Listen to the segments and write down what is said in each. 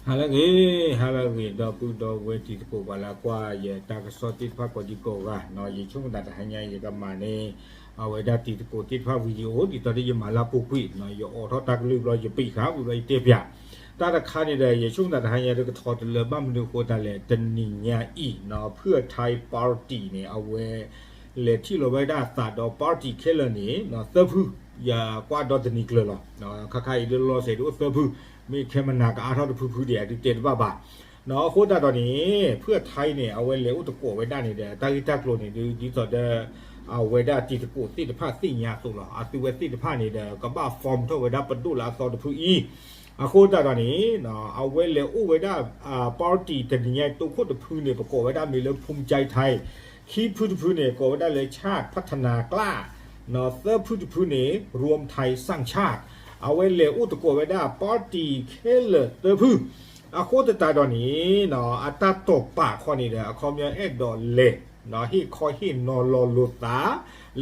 ဟါလၢအဂ့ၤ, ဟါလၢအဂ့ၤ ဒီပုၢ်ဒီဝဲၢ်တံၤသကိး ပှၤလၢကွၢ်ယတၢ်ကစီၣ်သ့ၣ်တဖၣ်ကိးဒံကိးဂၤ, ယဆိကမိၣ်သးတဟါညါ ယကမၤန့ၢ် အဝဲဒၣ်တံၤသကိးသ့ၣ်တဖၣ် video ဒ်သိးဒီးယမၤလၢပူၤကွံာ်, ယအိးထီၣ်တၢ်ကလုၢ်ဘျီ ယပံးဃာ်ဝံၤဘျီ ယတဲပၠး တၢ်တခါန့ၣ်ဒီး ယဆိကမိၣ်သးတဟါညါ တကထီတလၢ ဘၣ်မနုၤအဃိသတးလဲၣ် တနံၤညါအံၤ ဖုၣ်အထါ party န့ၣ် အဝဲ လဲၤထံၣ်လီၤဝဲဒၣ်သးဒီး party ခဲလၢာ်န့ၣ် သၢဖု, ယကွၢ်ဒီတနံၤကျၢၤလီၤ. ခါခါအံၤလၢလီၤစဲးဒ်အိၣ်သၢဖု, မ့ၢ်ခဲမနၤကအါထီၣ်တဖုဖုဒံး အဒုးတဲတဘၣ်ဘၣ်. အဃိသတးဒီးန့ၣ် ဖုၣ်အထါအံၤန့ၣ် အဝဲလဲၤအိၣ်သကိးဝဲဒၣ်န့ၣ်ဒီး တၢ်ဂ့ၢ်တၢ်ကျိၤန့ၣ် ဒ်သိးဒီး အဝဲဒၣ်တံၤသကိးသ့ၣ်တဖၣ်သ့ၣ်ညါအသိးလီၤ. အသုဝဲသ့ၣ်တဖၣ်န့ၣ်ဒီး ကဘၣ် form ထီၣ်ဝဲဒၣ်ပဒိၣ်လၢအသီတဖုအံၤ အဃိသတးဒီးန့ၣ် အဝဲလဲၤအိၣ်ဝဲဒၣ် party တနံၤညါအံၤ တိခိၣ်တဖုန့ၣ် ပကိးဝဲဒၣ်မ့ၢ်လၢ ภูมิใจไทย, ခံဖုတဖုန့ၣ် ကိးဝဲဒၣ်လၢ ชาติพัฒนากล้า, သၢဖုတဖုန့ၣ် รวมไทยสร้างชาติ, အဝဲလဲၤအိၣ်သကိးဝဲဒၣ် party ခဲလၢာ်သၢဖု အဃိသတးဒီးန့ၣ် အတၢ်တိာ်ပာ်ခီန့ၣ်ဒီး အခီပညီအဲၣ်ဒိးလဲၤ ဟ့ၣ်ခီဟ့ၣ်နီၤလီၤလိာ်သး,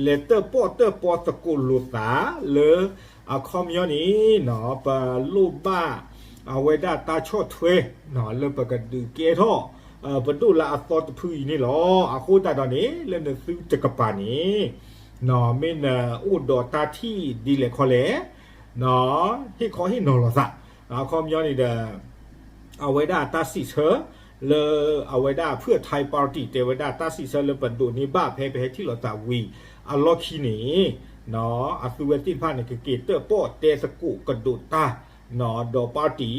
လဲၤတၢၣ်ပီၣ်တၢၣ်ပီသကိးလိာ်သး လၢအခီပညီန့ၣ် ပလိၣ်ဘၣ်အဝဲဒၣ်တၢ်ဆီၣ်ထွဲ လၢပကဒုးကဲထီၣ် ပဒိၣ်လၢအသီတဖုအံၤန့ၣ်လီၤ. အဃိသတးဒီးန့ၣ် လၢနသုတကပၤန့ၣ် မ့ၢ်နအိၣ်ဒီးတၢ်ထံၣ်ဒ်လဲၣ်ခီလဲၣ် ဟ့ၣ်ခီဟ့ၣ်နီၤလီၤသး, အခီပညီန့ၣ်ဒီး အဝဲဒၣ်တၢ်စံးဆၢ လၢအဝဲဒၣ်ဖုၣ်အထါ party တဲဝဲဒၣ်တၢ်စံးဆၢလၢပဒိးန့ၢ်ဘၣ်ဖဲပဟဲထံၣ်လိာ်သးဝံၤအလီၢ်ခံန့ၣ် အသုဝဲသ့ၣ်တဖၣ်န့ၣ် ကက့ၤတၢၣ်ပီၣ်တဲသကိးကဒိးတၢ် ဒီး party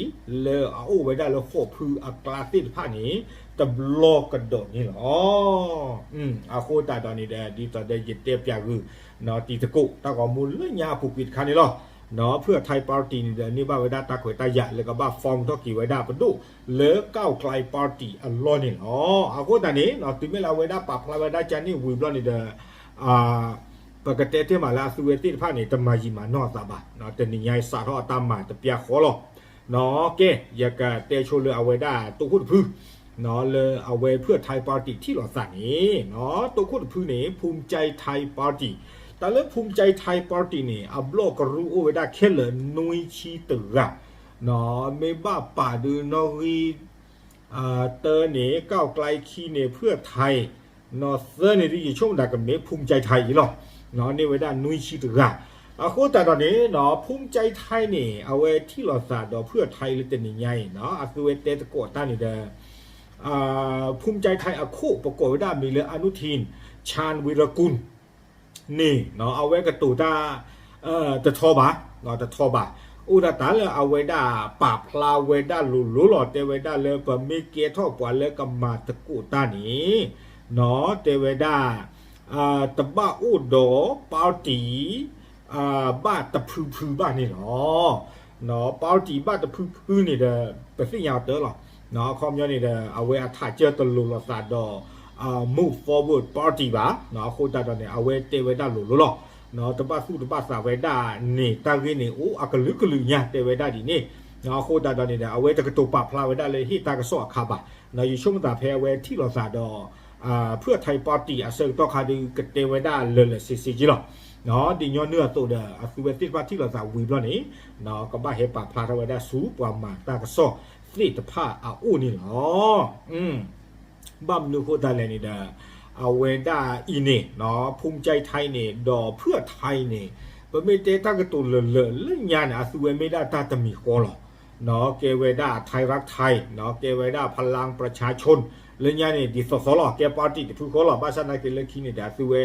လၢအအိၣ်ဝဲဒၣ်လၢဃိးဖုအကျါသ့ၣ်တဖၣ်န့ၣ် တဘျီကဒီးန့ၣ်လီၤ. အဃိသတးဒီးန့ၣ်ဒီး ဒ်သိးဒီးယတဲပၠးဂုာ် တံၤသကိးတၢ်ဂီၤမူလၢညါအပူၤကွံာ်တခါန့ၣ်လီၤ. ဖုၣ်အထါ party န့ၣ်ဒီး န့ၢ်ဘၣ်ဝဲဒၣ်တၢ်ခွဲးတၢ်ယာ်လၢကဘၣ် form ထီၣ်က့ၤဝဲဒၣ်ပဒိၣ်လၢ ก้าวไกล party အလီၢ်န့ၣ်လီၤ. အဃိသတးန့ၣ် တုၤမ့ၢ်လၢအဝဲဒၣ်ပာ်ဖျါဝဲဒၣ်ကန့ၣ်ဝံၤဘျီန့ၣ်ဒီး ပကတဲတ့ၢ်မးလၢအသုဝဲသ့ၣ်တဖၣ်န့ၣ် တမၤယံာ်မၤနီၢ်အသးဘၣ်, တနံၤညါအံၤစးထီၣ်အတၢ်မၤတပျၢ်ဃီလီၤ. ကဲ ယကတဲဆိလၢအဝဲဒၣ်တိခိၣ်တဖု လၢအဝဲဖုၣ်အထါ party ထံၣ်လိာ်သးန့ၣ် တိခိၣ်တဖုန့ၣ် ภูมิใจไทย party, တၢ်လၢ ภูมิใจไทย party န့ၣ် အဘျီၣ်ကရူၢ်အိၣ်ဝဲဒၣ်ခဲလၢာ်နွံဆံတဂၤ မ့ၢ်ဘၣ်ပာ်ဒုးနီၣ်ဂံၢ် တၢန့ၣ် ก้าวไกล, ခံန့ၣ် ဖုၣ်အထါ, သၢန့ၣ်ဒ်ယဆိကမိၣ်တၢ်ကမ့ၢ် ภูมิใจไทย အံၤလီၤ. န့ၢ်ဝဲဒၣ်နွံဆံတဂၤ. အဃိသတးဒီးန့ၣ် ภูมิใจไทย န့ၣ် အဝဲထံၣ်လိာ်သးဒီးဖုၣ်အထါအံၤလၢတနံၤညါအံၤ အသုဝဲတဲသကိးတၢ်န့ၣ်ဒီး ภูมิใจไทย အခိၣ် ပကိးဝဲဒၣ်မံၤလၢ อนุทิน ชาญวีรกูล န့ၣ် အဝဲကတိၤတၢ် တထီဘၣ်, တထီဘၣ်. အိၣ်ဒၣ်တၢ်လၢအဝဲဒၣ်ပာ်ဖျါဝဲဒၣ်လိၤလိၤလီၤ. တဲဝဲဒၣ်လၢပမ့ၢ်ကဲထီၣ်ပှၤလၢကမၤသကိးတၢ်န့ၣ် တဲဝဲဒၣ် တဘၣ်အိၣ်ဒီး party ဘၣ်တဖုဖုဘၣ်န့ၣ်လီၤ. party ဘၣ်တဖုဖုန့ၣ်ဒီး ပသ့ၣ်ညါအီၤတၢ်လီၤ. အခီပညီန့ၣ်ဒီး အဝဲအထးကၢတလိၤလိာ်သးဒီး Move Forward Party ဘၣ်. အဃိသတးဒီးန့ၣ် အဝဲတဲဝဲဒၣ်လိၤလိၤလီၤ. တဘၣ်သူၣ်တဘၣ်သးဝဲဒၣ်န့ၣ် တၢ်ဂ့ၢ်န့ၣ်အိၣ်အကလုာ်ကလုာ်ညါ တဲဝဲဒၣ်ဒ်န့ၣ်. အဃိသတးဒီးန့ၣ်ဒီး အဝဲတကတိၤပာ်ဖျါဝဲဒၣ်လၢဟ့ၣ်တၢ်ကစီၣ်အခါဘၣ်. ယဆိကမိၣ်သးဖဲအဝဲထံၣ်လိာ်သးဒီး ဖုၣ်အထါ party အဆၢကတီၢ်ခါဒုး ကတဲဝဲဒၣ်လၢာ်လၢာ်ဆ့ဆ့က့လီၤ. ဒ်ညီနုၢ်အသိးဒီး အသုဝဲသ့ၣ်တဖၣ်ထံၣ်လိာ်သးဝံၤဘျီန့ၣ် ကဘၣ်ဟဲပာ်ဖျါထီၣ်ဝဲဒၣ်ဆူပှၤမၤတၢ်ကစီၣ်သ့ၣ်တဖၣ်အအိၣ်န့ၣ်လီၤ. ဘၣ်မနုၤအဃိသတးလဲၣ်န့ၣ်ဒီး အဝဲဒၣ်အံၤန့ၣ် ภูมิใจไทย န့ၣ် ဒီးဖုၣ်အထါအံၤန့ၣ် ပမ့ၢ်တဲတၢ်ကတိၤလၢာ်လၢာ်လၢညါန့ၣ် အသုဝဲမ့ၢ်ဒၣ်တၢ်တမံၤဃီလီၤ. ကဲဝဲဒၣ် ไทยรักไทย ကဲဝဲဒၣ် พลังประชาชน လၢညါန့ၣ် ဒ်သိးသိးလီၤ ကဲ party တဖုဃီလီၤ. ဘၣ်ဆၣ်သနာ်က့လၢခံန့ၣ်ဒီး အသုဝဲ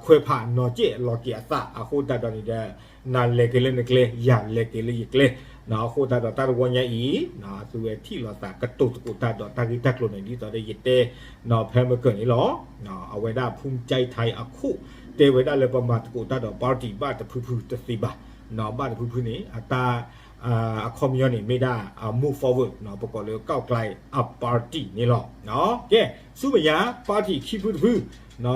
ခွဲးဖးနီၤစဲးလီၤက့ၤအသး အဃိသတးဒီးန့ၣ်ဒီး နၤလဲၤက့ၤလၢနကျဲ ယၤလဲၤက့ၤလၢယကျဲ အဃိသတးဒီးတၢ်တဝီညါအံၤ အသုဝဲထံၣ်လိာ်သးကတိၤသကိးတၢ်ဒီးတၢ်ဂ့ၢ်တၢ်ကျိၤန့ၣ် ဒ်သိးဒီးယတဲ ဖဲမုၢ်ကၢၢ်န့ၣ်လီၤ. အဝဲဒၣ် ภูมิใจไทย အခိၣ် တဲဝဲဒၣ်လၢပမၤသကိးတၢ်ဒီး party ဘၣ်တဖုဖုတသ့ဘၣ်. ဘၣ်တဖုဖုန့ၣ် အတၢ် အခီပညီန့ၣ် မ့ၢ်ဒၣ် move forward ပကိးလၢ ก้าวไกล အ party န့ၣ်လီၤ. ကဲ ဆူမဲာ်ညါ party ခံဖုတဖု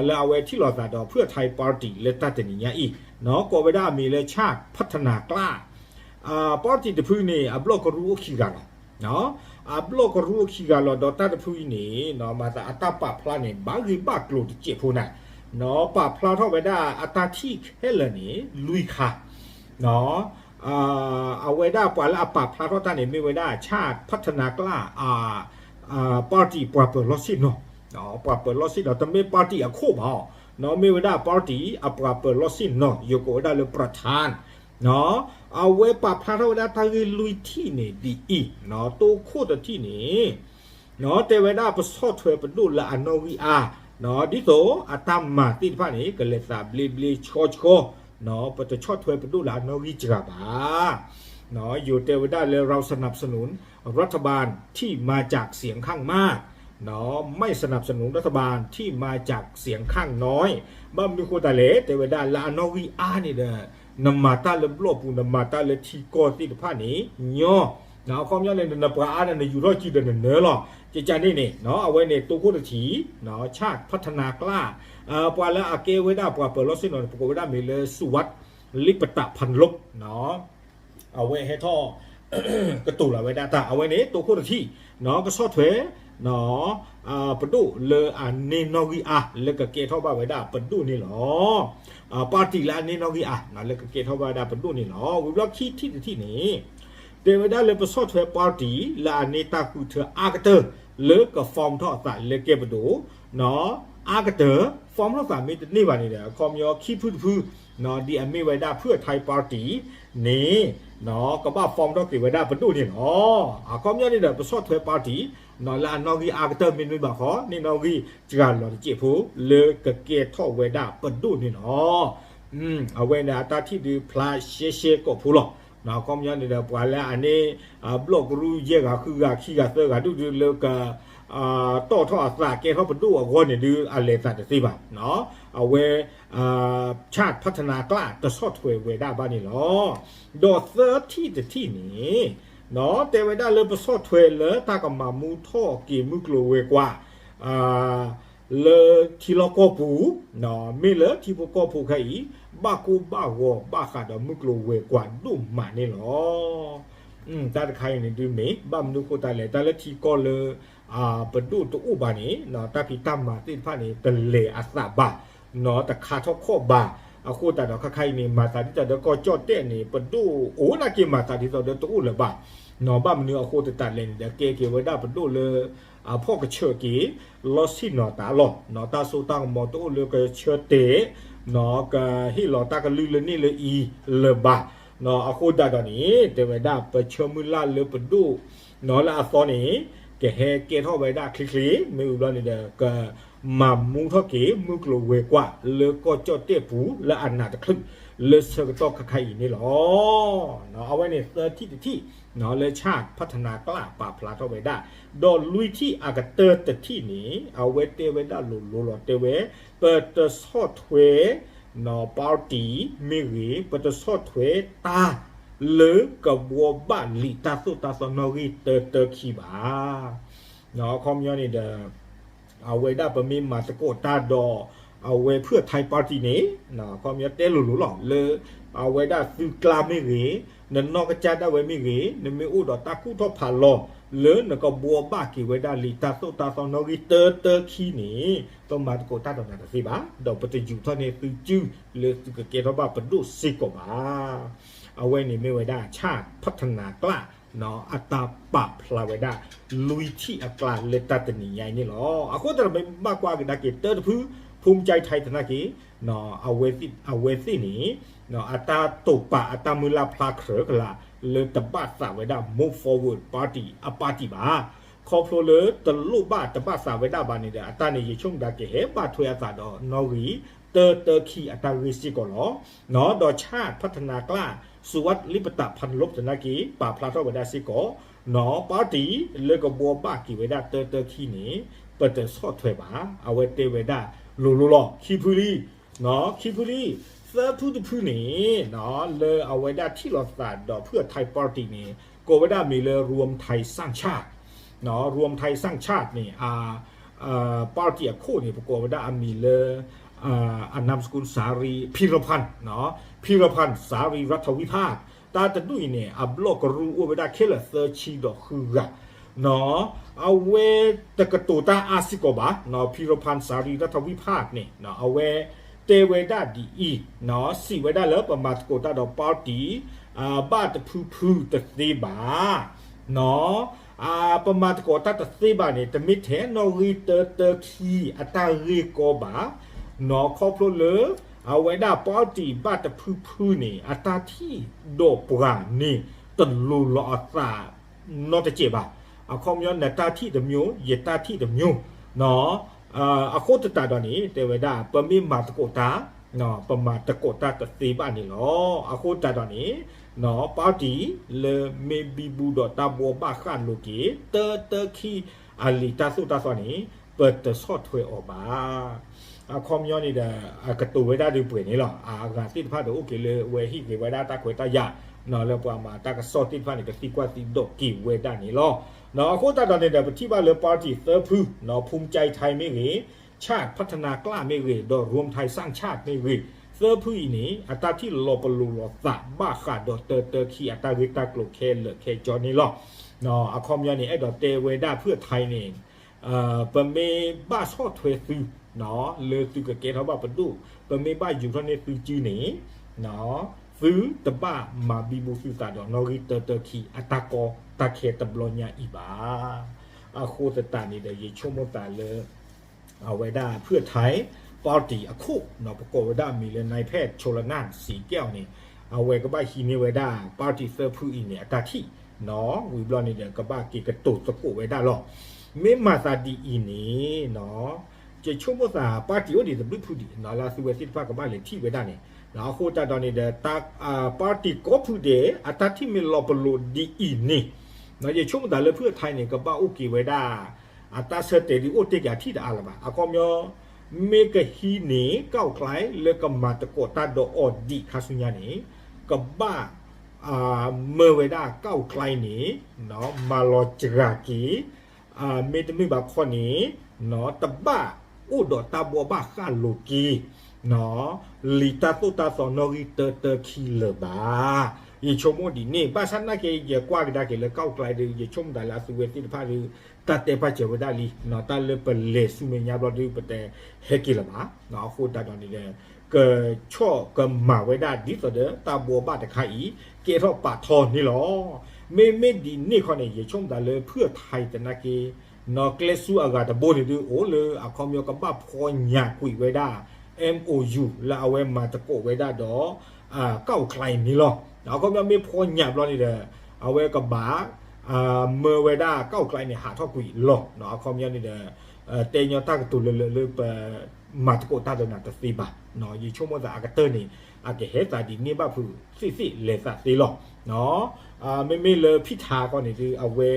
လၢအဝဲထံၣ်လိာ်သးဒီးဖုၣ်အထါ party လၢတၢ်တနံၤညါအံၤ ကိးဝဲဒၣ်အမံၤလၢ ชาติพัฒนากล้า party တဖုန့ၣ် အဘျီၣ်ကရူၢ်အိၣ်ခံဂၤလီၤ. အဘျီၣ်ကရူၢ်အိၣ်ခံဂၤလီၤ ဒီးတၢ်တဖုအံၤန့ၣ် မၤသးအတၢ်ပာ်ဖျါန့ၣ် ဘၣ်ဂ့ၢ်ဘၣ်ကျိၤတစဲးဖိနၤ ပာ်ဖျါထီၣ်ဝဲဒၣ်အတၢ်ထံၣ်ခဲလၢာ်န့ၣ် လွံၢ်ခါ အဝဲဒၣ်ပှၤလၢအပာ်ဖျါထီၣ်တၢ်န့ၣ် မ့ၢ်ဝဲဒၣ် ชาติพัฒนากล้า အ party ပှၤပၢၤလီၢ်ဆ့ၣ်နီၤ, ပှၤပၢၤလီၢ်ဆ့ၣ်နီၤ တမ့ၢ် party အခိၣ်ဘၣ်အီၤ, မ့ၢ်ဝဲဒၣ် party အပှၤပၢၤလီၢ်ဆ့ၣ်နီၤ ယကိးဝဲဒၣ်လၢ ประธาน အဝဲပာ်ဖျါထီၣ်ဝဲဒၣ်တၢ်ဂ့ၢ်လွံၢ်ထံၣ်န့ၣ်ဒ်အံၤ, တိခိၣ်တထံၣ်န့ၣ် တဲဝဲဒၣ်ပဆီၣ်ထွဲပဒိၣ်လၢအနီၣ်ဂံၢ်အါ, ဒ်သိးအတၢ်မၤသ့ၣ်တဖၣ်န့ၣ် ကလဲၤသးဘျ့ဘျ့ဆှီဆှီ, ပတဆီၣ်ထွဲပဒိၣ်လၢအနီၣ်ဂံၢ်စှၤဘၣ်. ယိၤတဲဝဲဒၣ်လၢ เราสนับสนุนรัฐบาลที่มาจากเสียงข้างมาก, ไม่สนับสนุนรัฐบาลที่มาจากเสียงข้างน้อย ဘၣ်မနုၤဃိသတးလဲၣ် တဲဝဲဒၣ်လၢအနီၣ်ဂံၢ်အါန့ၣ်ဒီး နမၤတၢ်လၢဘျီၣ်ပူၤ နမၤတၢ်လၢထံကီၢ်သ့ၣ်တဖၣ်န့ၣ် ညီ, အခီပညီန့ၣ် နပှၤအါန့ၣ် နယူၤထီၣ်စုဒီးနနၢလီၤ. ကကန့ၣ်န့ၣ် အဝဲန့ၣ်တိခိၣ်တထံၣ် ชาติพัฒนากล้า ပှၤလၢအကဲဝဲဒၣ်ပှၤပၢၤလီၢ်ဆ့ၣ်နီၤန့ၣ် ပကိးဝဲဒၣ်မ့ၢ်လၢ สุวัสดิ์ ลิปตะพันลบ အဝဲဟဲထီၣ် ကတိၤလီၤဝဲဒၣ်တၢ် အဝဲန့ၣ် တိခိၣ်တထံၣ် ကဆီၣ်ထွဲ ပဒိၣ်လၢအန့ၢ်နီၣ်ဂံၢ်အါ လၢကကဲထီၣ်ဘၣ်ဝဲဒၣ်ပဒိၣ်န့ၣ်လီၤ. party လၢအန့ၢ်နီၣ်ဂံၢ်အါ လၢကကဲထီၣ်ဘၣ်ဝဲဒၣ်ပဒိၣ်န့ၣ်လီၤ. ဝံၤဘျီခံထံၣ်တထံၣ်န့ၣ် တဲဝဲဒၣ်လၢပဆီၣ်ထွဲ party လၢအန့ၢ်တၢ်ဃုထၢအါကတၢၢ် လၢက form ထီၣ်အသးလၢကဲပဒိၣ် အါကတၢၢ် form ထီၣ်သးမ့ၢ်တန့ၢ်ဘၣ်န့ၣ်ဒီး အခီပညီခံဖုတဖု ဒ်အမ့ၢ်ဝဲဒၣ် เพื่อไทย party န့ၣ် ကဘၣ် form ထီၣ်က့ၤဝဲဒၣ်ပဒိၣ်န့ၣ်လီၤ. အခီပညီန့ၣ်ဒီး ပဆီၣ်ထွဲ party လၢအနီၣ်ဂံၢ်အါကတၢၢ်မ့ၢ်တန့ၢ်ဘၣ်ဃီ န့ၢ်နီၣ်ဂံၢ်စှၤလီၤတစဲးဖိ လၢကကဲထီၣ်ဝဲဒၣ်ပဒိၣ်န့ၣ်လီၤ. အဝဲန့ၣ်အတၢ်ထံၣ်ဒုးဖျါရှဲရှဲကိာ်ဖိလီၤ. အခီပညီန့ၣ်ဒီး ပှၤလၢအန့ၢ် ဘျီၣ်ကရူၢ်ယဲၢ်ဂၤဃုဂၤခံဂၤသၢဂၤဒုၣ်ဒုလၢက တီၣ်ထီၣ်အသးကဲထီၣ်ပဒိၣ်အဂီၢ်န့ၣ်ဒုး အလဲၤသးတသ့ဘၣ်. အဝဲ ชาติพัฒนากล้า တဆီၣ်ထွဲဝဲဒၣ်ဘၣ်န့ၣ်လီၤ. ဒီးသၢထံၣ်တထံၣ်န့ၣ် တဲဝဲဒၣ်လၢပဆီၣ်ထွဲလၢတၢ်ကမၤမူထီၣ်က့ၤမုၢ်ကျိၤဝဲၤကွာ် လၢထံလီၢ်ကီၢ်ပူၤ မ့ၢ်လၢထံဖိကီၢ်ဖိခဲအံၤ ဘၣ်ကိၢ်ဘၣ်ဂီၤဘၣ်ဃးဒီးမုၢ်ကျိၤဝဲၤကွာ်ဒိၣ်မးန့ၣ်လီၤ. တၢ်တခါအံၤန့ၣ်ဒုးမ့ၢ် ဘၣ်မနုၤဃိသတးလဲၣ် တၢ်လၢထံကီၢ်လၢ ပဒိၣ်တအိၣ်ဘၣ်န့ၣ် တၢ်ဖံးတၢ်မၤသ့ၣ်တဖၣ်န့ၣ် တလဲၤအသးဘၣ် တခါထီၣ်ခီၣ်ဘၣ်. အဃိသတးဒီးခဲခါအံၤန့ၣ် မၤသးဒ်သိးဒီးကီၢ်ကၠီၣ်တဲၣ်န့ၣ် ပဒိၣ်အိၣ်နာ်က့ၤမၤသးဒ်သိးဒီးတအိၣ်လၢၤဘၣ်. ဘၣ်မနုၤအဃိသတးလဲၣ်န့ၣ်ဒီး ကဲက့ၤဝဲဒၣ်ပဒိၣ်လၢ အဖီၣ်ကဆၢက့ၤ လီၤဆ့ၣ်နီၤတၢ်လီၢ် တၢ်စိတၢ်ကမီၤတအိၣ်လၢကဆၢတဲာ် ကဟ့ၣ်လီၤတၢ်ကလုၢ်လၢန့ၣ်လၢအံၤလၢၤဘၣ်. အဃိသတးဒီးန့ၣ် တဲဝဲဒၣ်ပဆၢမုၢ်လၢ်လၢပဒိၣ် လၢအသီန့ၣ် ကဟဲကဲထီၣ်ဝဲဒၣ်ချ့ချ့ မ့ၢ်ဝံၤဘျီန့ၣ်ဒီး ကမၤမူထီၣ်က့ၤ မုၢ်ကျိၤဝဲၤကွာ်လၢကီၢ်ကၠီၣ်တဲၣ်ပူၤ လၢအနးတချုး လၢဆၢကတီၢ်ခဲခါအံၤန့ၣ်လီၤ. အဝဲန့ၣ်သၢထံၣ်တထံၣ် လၢ ชาติพัฒนากล้า ပာ်ဖျါထီၣ်ဝဲဒၣ်, ဒီးလွံၢ်ထံၣ်အကတၢၢ်တထံၣ်န့ၣ် အဝဲတဲဝဲဒၣ်လိၤလိၤလီၤ တဲဝဲ ပတဆီၣ်ထွဲ party မ့ၢ်ဂ့ၤ ပတဆီၣ်ထွဲတၢ်လၢကဘှီဘၣ်လံာ်တၢ်သိၣ်တၢ်သီနီၣ်ဂံၢ်တၢတၢခံဘၣ်. အခီပညီန့ၣ်ဒီး အဝဲဒၣ်ပမ့ၢ်မၤသကိးတၢ်ဒီး အဝဲ เพื่อไทย party န့ၣ် အခီပညီတဲလိၤလိၤလီၤ လၢအဝဲဒၣ်သုကျါမ့ၢ်ဂ့ၤ, နနီၢ်ကစၢ်ဒၣ်ဝဲမ့ၢ်ဂ့ၤ, နမ့ၢ်အိၣ်ဒီးတၢ်ကူၣ်ထီၣ်ဖးလီၤ လၢနကဘှီဘၣ်က့ၤဝဲဒၣ်လံာ်တၢ်သိၣ်တၢ်သီနီၣ်ဂံၢ်တၢတၢခံန့ၣ် ပမၤသကိးတၢ်ဒီးနၤတသ့ဘၣ်, ဒီးပတယူာ်ထီၣ်န့ၢ်သုစုလၢသုကကဲထီၣ်ဘၣ်ပဒိၣ်စ့ၢ်ကီးဘၣ်. အဝဲန့ၣ်မ့ၢ်ဝဲဒၣ် ชาติพัฒนากล้า အတၢ်ပာ်ဖျါဝဲဒၣ် လွံၢ်ထံၣ်အကျါလၢတၢ်တနံၤညါအံၤန့ၣ်လီၤ. အဃိသတးဒီးမ့ၢ်ဘၣ်ကွၢ်ကဒါက့ၤတၢတဖု ภูมิใจไทย သနာ်က့ အဝဲသ့ၣ်န့ၣ် အတၢ်တိာ်ပာ်အတၢ်မုၢ်လၢ်ဖျါခြဲကလာ် လၢတဘၣ်သးဝဲဒၣ် Move Forward Party အ party ဘၣ်. ခီဖျိလၢတလိၣ်ဘၣ်တဘၣ်သးဝဲဒၣ်ဘၣ်န့ၣ်ဒီး အတၢ်န့ၣ်ယဆိကမိၣ်ဒၣ်ကဟဲဘၣ်ထွဲအသးဒီး နီၣ်ဂံၢ်တၢတၢခံအတၢ်ဂ့ၢ်စ့ၢ်ကီးလီၤ. ဒီး ชาติพัฒนากล้า สุวัสดิ์ ลิปตะพันลบ သနာ်က့ ပာ်ဖျါထီၣ်ဝဲဒၣ်စ့ၢ်ကီး party လၢကဘှီဘၣ်က့ၤဝဲဒၣ်တၢတၢခံန့ၣ် ပတဆီၣ်ထွဲဘၣ်. အဝဲတဲဝဲဒၣ်လိၤလိၤလီၤ. ခံဖုလံ ခံဖုလံ သၢဖုတဖုန့ၣ် လၢအဝဲဒၣ်ထံၣ်လိာ်သးဒီး เพื่อไทย party န့ၣ် ကိးဝဲဒၣ်မံၤလၢ รวมไทยสร้างชาติ รวมไทยสร้างชาติ န့ၣ် party အခိၣ်န့ၣ် ပကိးဝဲဒၣ်အမံၤလၢ အ นามสกุล สาลี พีรพันธ์ พีรพันธ์ สาลีรัฐวิภาค တၢ်တဒူၣ်အံၤန့ၣ် အဘျီၣ်ကရူၢ်အိၣ်ဝဲဒၣ်ခဲလၢာ်သၢဆံဒီးဃုဂၤ အဝဲတကတိၤတၢ်အါစ့ၢ်ကီးဘၣ် พีรพันธ์ สาลีรัฐวิภาค န့ၣ် အဝဲတဲဝဲဒၣ်ဒ်အံၤ စံးဝဲဒၣ်လၢပမၤသကိးတၢ်ဒီး party ဘၣ်တဖုဖုတသ့ဘၣ်. ပမၤသကိးတၢ်တသ့ဘၣ်န့ၣ် တမ့ၢ်ထဲနီၣ်ဂံၢ်တၢတၢခံအတၢ်ဂ့ၢ်ကီဘၣ်. ခီဖျိလၢ အဝဲဒၣ် party ဘၣ်တဖုဖုန့ၣ် အတၢ်ထံၣ်ဒီးပှၤန့ၣ် တလိၤလီၤအသးနီတစဲးဘၣ်. အခီပညီ နတၢ်ထံၣ်တမျိုး ယတၢ်ထံၣ်တမျိုး. အဃိသတးဒီးန့ၣ် တဲဝဲဒၣ် ပမ့ၢ်မၤသကိးတၢ် ပမၤသကိးတၢ်တသ့ဘၣ်န့ၣ်လီၤ. အဃိသတးဒီးန့ၣ် party လၢမ့ၢ်ဘံဘူဒီးတၢ်ဘှီဘၣ်ဃးလိာ်က့ၤ တၢတၢခံအလံာ်တၢ်သိၣ်တၢ်သီန့ၣ် ပတဆီၣ်ထွဲအီၤဘၣ်. အခီပညီန့ၣ်ဒီး အကတိၤဝဲဒၣ်ဒုးပှဲၤန့ၣ်လီၤ. အဂၤသ့ၣ်တဖၣ်ဒီးအိၣ်က့ၤလၢအဝဲဟ့ၣ်ဂ့ၤဝဲဒၣ်တၢ်ခွဲးတၢ်ယာ် လၢပှၤမၤတၢ်ကစီၣ်သ့ၣ်တဖၣ်န့ၣ် ကသံကွၢ်သံဒိးက့ၤဝဲဒၣ်န့ၣ်လီၤ. အဃိသတးဒီးန့ၣ်ဒီး ပထံၣ်ဘၣ်လၢ party သၢဖု ภูมิใจไทย မ့ၢ်ဂ့ၤ, ชาติพัฒนากล้า မ့ၢ်ဂ့ၤ, ဒီး รวมไทยสร้างชาติ မ့ၢ်ဂ့ၤ, သၢဖုအံၤန့ၣ် အတၢ်ထံၣ်လီၤပလိာ်လိာ်သးဘၣ်ဃးဒီးတၢတၢခံအတၢ်ဂ့ၢ်တၢ်ကျိၤခဲလၢာ်ခဲဆ့န့ၣ်လီၤ. အခီပညီန့ၣ် အဲၣ်ဒိးတဲဝဲဒၣ် ဖုၣ်ထံး န့ၣ် ပမ့ၢ်ဘၣ်ဆီၣ်ထွဲသု လၢသုကကဲထီၣ်ဘၣ်ပဒိၣ်, ပမ့ၢ်ဘၣ်ယူၤထီၣ်န့ၢ်သုစုန့ၣ် သုတဘၣ်မၤဘံဘူသုသးဒီးနီၣ်ဂံၢ်တၢတၢခံအတၢ်ကီတၢ်ခဲတဘျီညါအံၤဘၣ်. အဃိသတးန့ၣ်ဒီး ယဆိကမိၣ်သးလၢ အဝဲဒၣ် ဖုၣ်ထံး party အခိၣ် ပကိးဝဲဒၣ်အမံၤလၢ นายแพทย์ชลนาน ศรีแก้ว န့ၣ် အဝဲကဘၣ်ဟံးန့ၢ်ဝဲဒၣ် party သၢဖုအံၤန့ၣ် အတၢ်ထံၣ် ဝံၤဘျီန့ၣ်ဒီး ကဘၣ်က့ၤကတိၤသကိးဝဲဒၣ်လီၤ. မ့ၢ်မၤသးဒ်အံၤန့ၣ် ယဆိကမိၣ်သး party အိၣ်ဒံးတဘျုးဖုဒံး လၢအသုဝဲသ့ၣ်တဖၣ်ကဘၣ်လဲၤထံၣ်ဝဲဒၣ်န့ၣ် အဃိသတးဒီးန့ၣ်ဒီး party ကိးဖုဒဲး အတၢ်ထံၣ်မ့ၢ်လီၤပလိာ်ဒ်အံၤန့ၣ် ယဆိကမိၣ်သးလၢ ဖုၣ်ထံး န့ၣ် ကဘၣ်အိၣ်က့ၤဝဲဒၣ် အတၢ်ဆၢတဲာ်ဒုးအိၣ်တ့ၢ်က့ၤအထံၣ်တအါလၢၤဘၣ်. အခီပညီ မ့ၢ်ကဟံးန့ၢ် ก้าวไกล လၢကမၤသကိးတၢ်ဒီးအီၤဒံးခါဆူညါန့ၣ် ကဘၣ် မၢဝဲဒၣ် ก้าวไกล န့ၣ် မၤလီၤစှၤက့ၤ မ့တမ့ၢ်ဘၣ်ခီန့ၣ် တဘၣ်အိၣ်ဒီးတၢ်ဘှီဘၣ်ဃးလိာ်က့ၤ လံာ်တၢ်သိၣ်တၢ်သီနီၣ်ဂံၢ်တၢတၢခံလၢၤဘၣ်. ယဆိကမိၣ်ဒ်န့ၣ် ဘၣ်ဆၣ်နာ်က့ ယကွၢ်ကဒါက့ၤလၢ ก้าวไกล ဒီး ယဆိကမိၣ်သးလၢအသုဝဲသ့ၣ်တဖၣ်ဒီး တၢ်တဲပာ်စၢၤဝဲဒၣ်လံ တၢ်လၢပလဲၤဆူမဲာ်ညါဘျီဒီး ပတဟဲက့ၤလၢၤဘၣ်. အဃိသတးဒီးန့ၣ်ဒီး ကဆီၣ်ကမၤဝဲဒၣ်ဒ်သိးဒီး တၢ်ဘှီဘၣ်တခါအံၤ ကဲထီၣ်ပာ်ထီန့ၣ်လီၤ. မ့မ့ၢ်ဒ်န့ၣ်ခီန့ၣ် ယဆိကမိၣ်သးလၢ ဖုၣ်ထံး သနာ်က့ နီၣ်ကျဲဆူအဂၤတဘိန့ၣ်ဒုးအိၣ်လၢ အခီပညီကဘၣ်ဖီညၣ်ကွံာ်ဝဲဒၣ် MOU လၢအဝဲမၤသကိးဝဲဒၣ်ဒီး ก้าวไกล န့ၣ်လီၤ. အခီပညီမ့ၢ်ဖီညၣ်ဘျီန့ၣ်ဒီး အဝဲကဘၣ် မၢဝဲဒၣ် ก้าวไกล န့ၣ် ဟးထီၣ်ကွံာ်လီၤ. အခီပညီန့ၣ်ဒီး တဲညီတၢ်ကတိၤလၢလၢလၢပ မၤသကိးတၢ်ဒီးနၤတသ့ဘၣ်. ယဆိကမိၣ်သးအကတၢၢ်န့ၣ် အကဟဲသးဒ်န့ၣ်ဘၣ်ဖုး သ့ၣ်သ့ၣ်လဲၤသးသ့လီၤ. မ့မ့ၢ်လၢဖုၣ်ထံးခီန့ၣ်ဒုး အဝဲ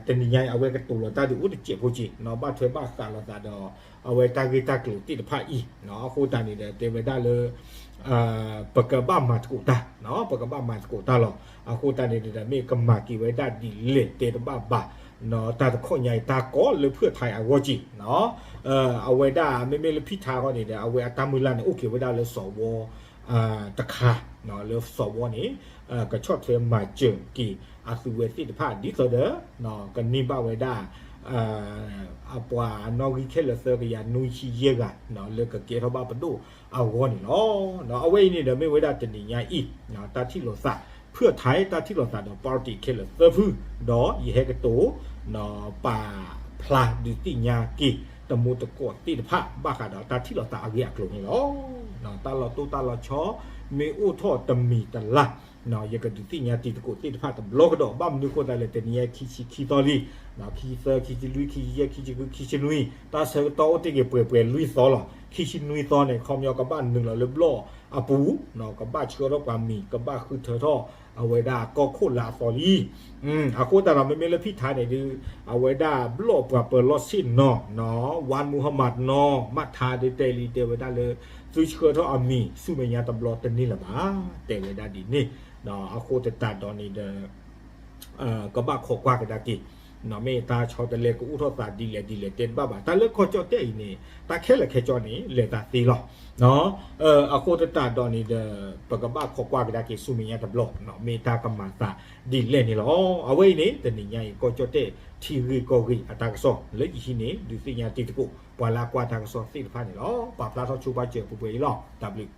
တနံၤညါအံၤ အဝဲကတိၤလီၤတၢ်ဒုးအိၣ်တစဲးဖိက့ၤ ဘၣ်ထွဲဘၣ်ဃးလိာ်သးဒီး အဝဲတၢ်ဂ့ၢ်တၢ်ကျိၤသ့ၣ်တဖၣ်အံၤ အဃိသတးန့ၣ်ဒီး တဲဝဲဒၣ်လၢ ပကဘၣ်မၤသကိးတၢ် ပကဘၣ်မၤသကိးတၢ်လီၤ. အဃိသတးန့ၣ်ဒီး မ့ၢ်ကမၤက့ၤဝဲဒၣ်ဒ်လဲၣ်တဲတဘၣ်ဘၣ် တၢ်တခီညါအံၤ တၢ်ကီလၢဖုၣ်ထံးအဂီၢ်က့ၤ အဝဲဒၣ်မ့မ့ၢ်လၢဖုၣ်ထံးခီန့ၣ်ဒီး အဝဲအတၢ်မုၢ်လၢ်န့ၣ် အိၣ်က့ၤဝဲဒၣ်လၢစီၤဝီ တခါ လၢစီၤဝီန့ၣ် ကဆီၣ်ထွဲမၤစၢၤက့ၤအသုဝဲသ့ၣ်တဖၣ် ဒ်သိးဒီး ကန့ၢ်ဘၣ်ဝဲဒၣ် အပှၤနီၣ်ဂံၢ်ခဲလၢာ်သၢကယၤနွံဆံယဲၢ်ဂၤ လၢကကဲထီၣ်ဘၣ်ပဒိၣ်အဂီၢ်န့ၣ်လီၤ. အဝဲအံၤန့ၣ်ဒီးမ့ၢ်ဝဲဒၣ်တနံၤညါအံၤ တၢ်ထံၣ်လိာ်သး ဖုၣ်ထံး တၢ်ထံၣ်လိာ်သးဒီး party ခဲလၢာ်သၢဖု ဒီးယဟဲကတိၤ ပာ်ဖျါဒုးသ့ၣ်ညါက့ၤ တမူတကိးသ့ၣ်တဖၣ် ဘၣ်ဃးဒီးတၢ်ထံၣ်လိာ်သးအဂ့ၢ်အကျိၤန့ၣ်လီၤ. တၢ်လီၤတိၢ်တၢ်လီၤဆီ မ့ၢ်အိၣ်ထီၣ်တမံၤတလါ ယကဒုးသ့ၣ်ညါတံၤသကိးသ့ၣ်တဖၣ်တဘျီကဒီး ဘၣ်မနုၤအဃိသတးလဲၣ် တနံၤညါခံဆံခံသီလံ ခံဆံသၢ ခံဆံလွံၢ် ခံဆံယဲၢ် ခံဆံဃု ခံဆံနွံ တၢ်ဆၢကတီၢ်အိၣ်တ့ၢ်က့ၤပှဲၤပှဲၤလွံၢ်သီလီၤ. ခံဆံနွံသီန့ၣ် ခီပညီကဘၣ်နုာ်လီၤလၢဘျီၣ်အပူၤ ကဘၣ်ဆှၢထီၣ်ပှၤမံၤ ကဘၣ်ဃုထၢထီၣ်အဝဲဒၣ်ကီၢ်ခိၣ်လၢအသီလံ. အဃိသတးဒီးမ့မ့ၢ်လၢဖုၣ်ထံးန့ၣ်ဒုး အဝဲဒၣ်ဘျီၣ်ပှၤပၢၤလီၢ်ဆ့ၣ်နီၤ ဝါမူဟမးနီၤ မးထါဒုးတဲလံ တဲဝဲဒၣ်လၢ သုဆှၢထီၣ်အမံၤဆူမဲာ်ညါတဘျီတန့ၢ်လၢၤဘၣ် တဲဝဲဒၣ်ဒ်န့ၣ်. အဃိသတးဒီးန့ၣ်ဒီး ကဘၣ်ခိးကွၢ်ကဒါက့ၤ မ့ၢ်တၢ်ဆီတလဲကအိၣ်ထီၣ်သးဒ်လဲၣ်ဒ်လဲၣ်တဲတဘၣ်ဘၣ် တၢ်လၢကီၢ်ကၠီၣ်တဲၣ်အံၤန့ၣ် တၢ်ခဲလၢာ်ခဲဆ့န့ၣ် လဲၤသးသ့လီၤ. အဃိသတးဒီးန့ၣ်ဒီး ပကဘၣ်ခိးကွၢ်ကဒါက့ၤဆူမဲာ်ညါတဘျီ မ့ၢ်တၢ်ကမၤသးဒ်လဲၣ်န့ၣ်လီၤ. အဝဲအံၤန့ၣ် တနံၤညါအံၤ ကီၢ်ကၠီၣ်တဲၣ်ထံဂ့ၢ်ကီၢ်ဂ့ၢ်အတၢ်ကစီၣ် လၢယဟံးန့ၢ် ဒုးသ့ၣ်ညါတံၤသကိး ပှၤလၢအကွၢ်တၢ်ကစီၣ်သ့ၣ်တဖၣ်န့ၣ်လီၤ. ပာ်ဖျါထီၣ်ဆိပာ်စၢၤပှဲၤပှဲၤအံၤလီၤ. တၢ်ဘျုး